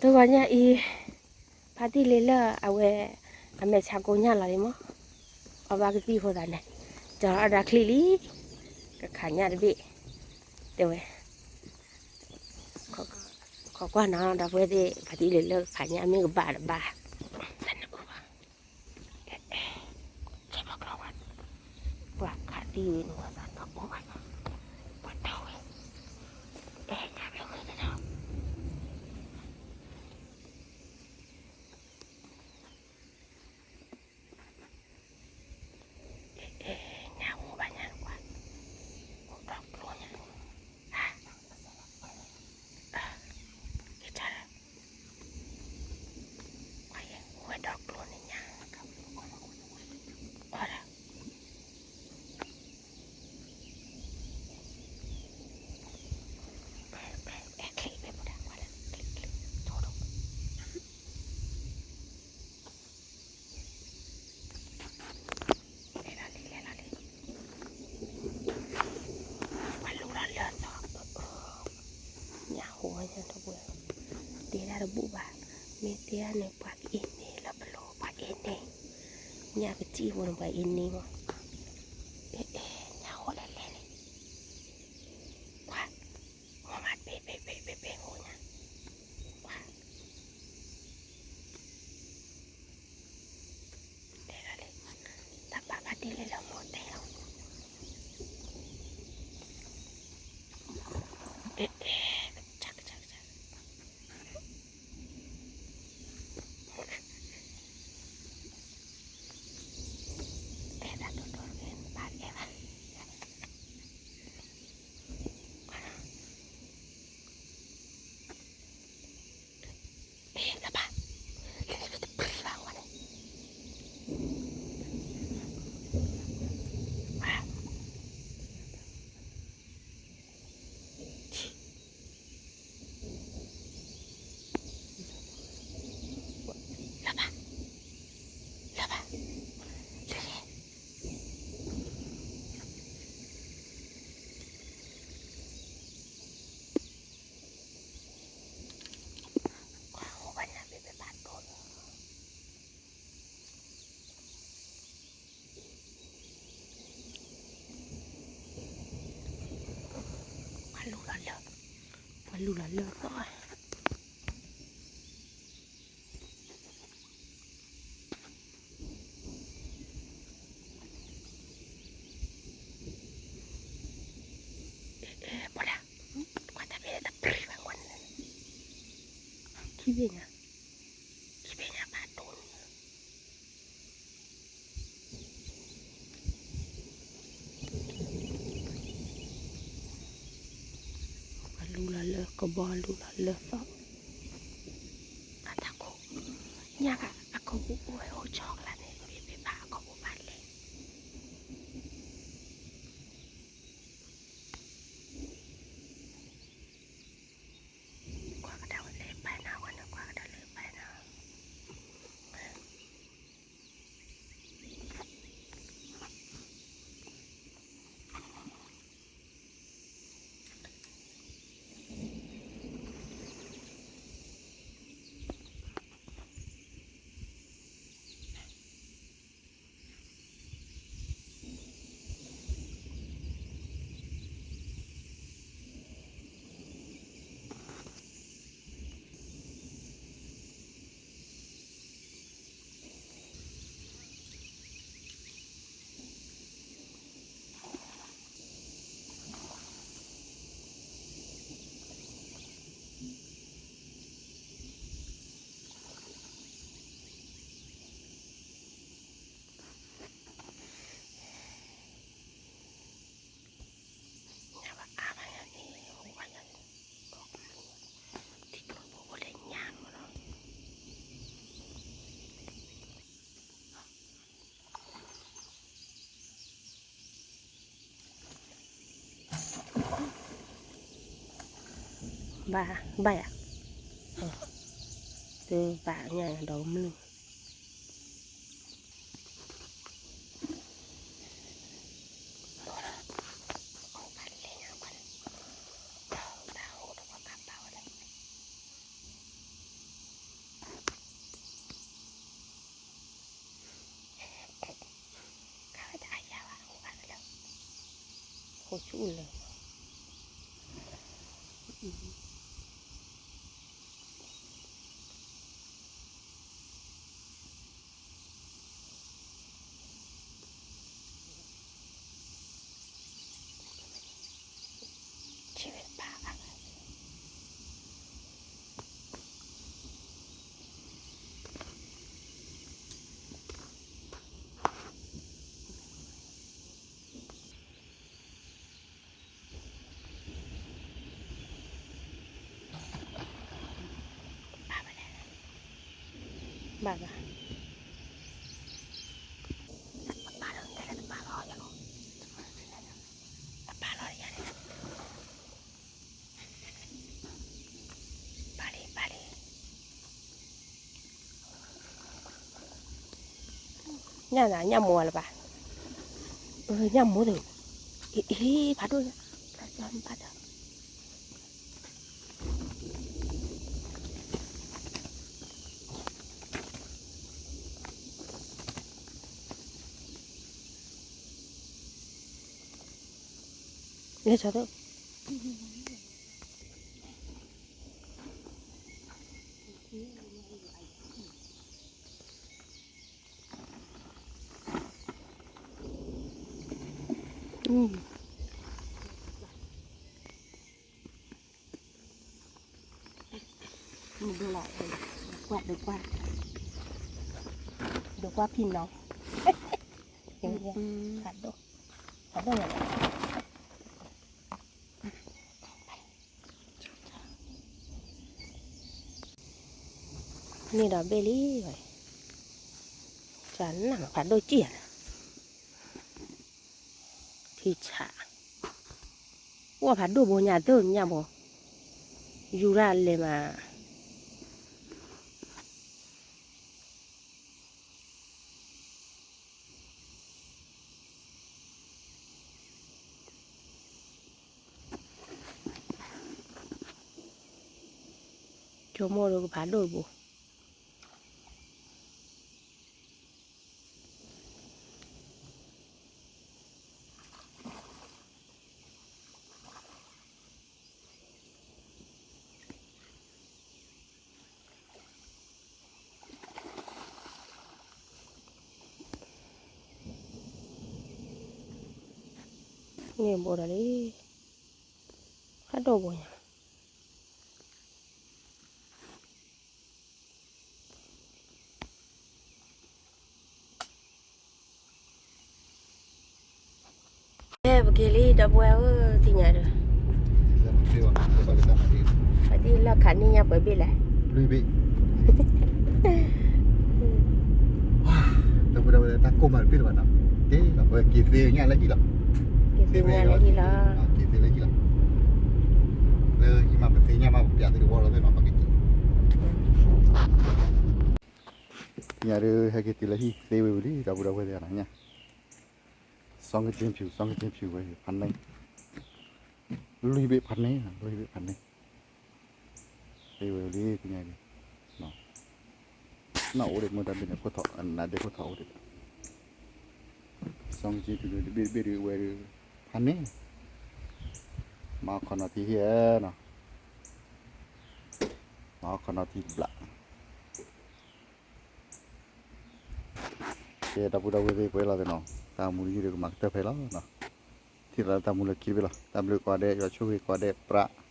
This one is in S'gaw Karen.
တဂီၤညါအံၤ ဖါတံၢ်လ့လၢအဝဲ အမဲာ်ဆါကိညၢ်လီၤလံမး, အီၣ်ဘၣ်ကသံၣ်အဃိသတးန့ၣ် ကၠီအီၣ်ဒၣ်ချံလံ, ကခးညၣ်တဘ့ၣ်, တဲဝဲ, ခိးကွၢ်နီၤ ဒီပုၢ်ဝဲၢ်သ့ၣ် ဖါတံၢ်လ့လၢကခးညၣ်မ့ၢ်ကဘၣ်တဘၣ်, ပှၤခးသံၣ်ဝဲန့ၣ် ပှၤသးနီၢ်အိၣ်ဘၣ်, ပှၤထီၣ်ဝဲ, အဲၣ်ညါဘျီဝဲတဒီး အဲ ညၣ်ဟူဘၣ်ညါကွၢ်, ဟူဒီးကျိညါ, ကဲတၢ်ဒီး, ကွၢ်ယဲ ဟူဝဲဒီးကျိန့ၣ်ညါ, အီၣ်ဒီး အဲ ချံမ့ၢ်ပတၢ်ကွၢ်လၢ ချံ ချံ ဆိဒိၣ် လဲၤလီၤလံ လဲၤလီၤလံ, ပှၤလူလီၤလၢသီ, ညၣ်ဟူဝဲညါတပှဲၤ, တဲဒၣ်တဘူၣ်ဘၣ်, မ့ၢ်တဲဒၣ်န့ၣ် ပှၤကအ့န့ၢ်လၢပလိၤ ပှၤအ့န့ၢ်, ညၣ်ကစံၣ်ဖိန့ၣ် ပှၤအ့န့ၢ်မး, အဲ အဲ ညၣ်ဟူလဲၤလဲၤန့ၣ်, ကွၢ် မ့ၢ်မး ဘ့ၣ်ဘ့ၣ်ဘ့ၣ်ဘ့ၣ်ဘ့ၣ်ဟူညါ, ကွၢ် တဲဒၣ်လံ, တၢ်ဘၣ်ဘၣ်တ့ၢ်လံလၢမိၢ်တဲလီၤ, အဲ အဲ ကစၢ် ကစၢ် ကစၢ် တဲဒၣ်ဒိၣ်ဒိၣ်က့ၤ ဘၣ်က့ၤဘၣ် လၢဘၣ် လၢဘၣ်တပျံၤဘၣ်ဝဲန့ၣ် လၢဘၣ် လၢဘၣ် လၢ ကွၢ်ဟိဘၣ်ညါဘ့ၣ်ဘၣ်တိၢ်လီၤ ပှၤလူလီၤလၢ ပှၤလူလီၤလၢသီၣ် ပှၤဒၣ် ကွၢ်တၢ်ဖဲတပျံၤဘၣ်ကွၢ်န့ၣ် ခံဘ့ၣ်ညါ ခံဘ့ၣ်ညါဘၣ်တိၢ်န့ၣ် ပှၤလူလီၤလၢကဘီလူလီၤလၢသီၣ် အတၢ်ခိၣ် ညၣ်ဂၤအခိၣ်ပူၤအိၣ်ဝဲအိၣ်ဆီကလါန့ၣ် ဘ့ၣ်ဘၣ်အခိၣ်ပူၤဘၣ်လဲၣ် ကွၢ်ကဒါဝဲလဲၣ် ပၢ်နၤဝဲန့ၣ် ကွၢ်ကဒါလဲၣ် ပၢ်နၤ ဘၣ် ဘၣ်ယၤ တဘၣ်ညါဒီးကမျၢၢ် ဘၣ်လဲၣ်ညါဘၣ်လဲၣ် တၢ်ဟူတဘၣ်ကဘၣ်ဝဲလဲၣ် အိၣ်ဆူၣ်လၢ ဘၣ်ဘၣ်, အပာ်လီၤ, အပာ်လီၤယၤန့ၣ်, ပာ်လံ ပာ်လံ. ညၣ်နၤ ညၣ်မိၢ်လၢၤဘၣ်, ညၣ်မိၢ်သ့ၣ်, အ့ ဖးဒိၣ်ညါ, ဘၣ်တၢ် လဲၤဆီသိး, ဒိၣ်လီၤ, ဒိၣ်ကွၢ်, ဒိၣ်ကွၢ်, ဒိၣ်ကွၢ်ဖံနီၤ, ဖးဒိၣ်, ဖးဒိၣ်လီၤ. န့ၣ်ဒီးဘ့ၣ်လံ, ကနၣ်ဖးဒိၣ်ကံၢ်ဧါ, ထံဆး, အိၣ်ဖးဒိၣ်ဘိညါသၢညါဘိ, ယူၤဒၣ်လဲၤမး. ဆိကမိၣ်ဒီးကဖးဒိၣ်တဘိ. န့ၣ်ဘိဒီးလံ, ဖးဒိၣ်ဘိညါ. ပက့ၤလံ ဒီပုၢ်ဝဲၢ်ဧၢ, သ့ၣ်ညါဒီး, ပဒ်လီၢ်ခးန့ၢ်ညါပှဲၤဘ့ၣ်လဲၣ်, လွံၢ်ဘ့ၣ်. ဒီပုၢ်ဝဲၢ် တၢ်ကိၢ်မးတဘ့ၣ်လၢၤဘၣ်နီၤ, က့ၤလီၤ ပက့ၤသ့ညါလၢဟံၣ်လီၤ, က့ၤသ့ညါလၢဟံၣ်လီၤ, က့ၤသ့လၢဟံၣ်လီၤ. လၢဟံၣ်မး ပသ့ညါမး ပပျးသ့တဝီလီၤသ့ၣ်နီၤ ပက့ၤ. ညါဒုး ဟဲက့ၤတုၤလၢဟံၣ်သ့ဝဲဝံၤလံ ဒီပုၢ်ဝဲၢ်သ့ၣ်ညါ, စီက့ဖြူ စီက့ဖြူဝဲ ဖးန့ၢ်, လွံၢ်ဘ့ၣ်ဖးန့ၢ်, လွံၢ်ဘ့ၣ်ဖးန့ၢ်, သ့ဝဲဝံၤလံ သ့ၣ်ညါဒုး, နအိၣ်ဒံး မ့ၢ်တၢ်ဘ့ၣ်န့ၣ် ခိၣ်ထီၣ် နဒ့ခိၣ်ထီၣ်အိၣ်ဒံး, စီက့ဖြူဒုး တဘ့ၣ်တဘ့ၣ်ဒုးဝဲဒုး ဖးန့ၢ်, မၤခီနီၤထံဟ့ၣ်ဧၢနီၤ, မၤခီနီၤထံတဘျး. ကဲ ဒီပုၢ်ဒီဝဲၢ်သ့ၣ် ပှဲၤလီၤသ့ၣ်နီၤ, တၢ်မူလၢဟံၣ်ဒီးကမၤကတၢၢ်ဖဲလီၤနီၤ, ထံၣ်လီၤတၢ်မူလၢခံတဘ့ၣ်လီၤ, တၢ်ဘျုးကိးဂၤဒဲး ယွၤဆိၣ်ဂ့ၤကိးဂၤဒဲး ပြး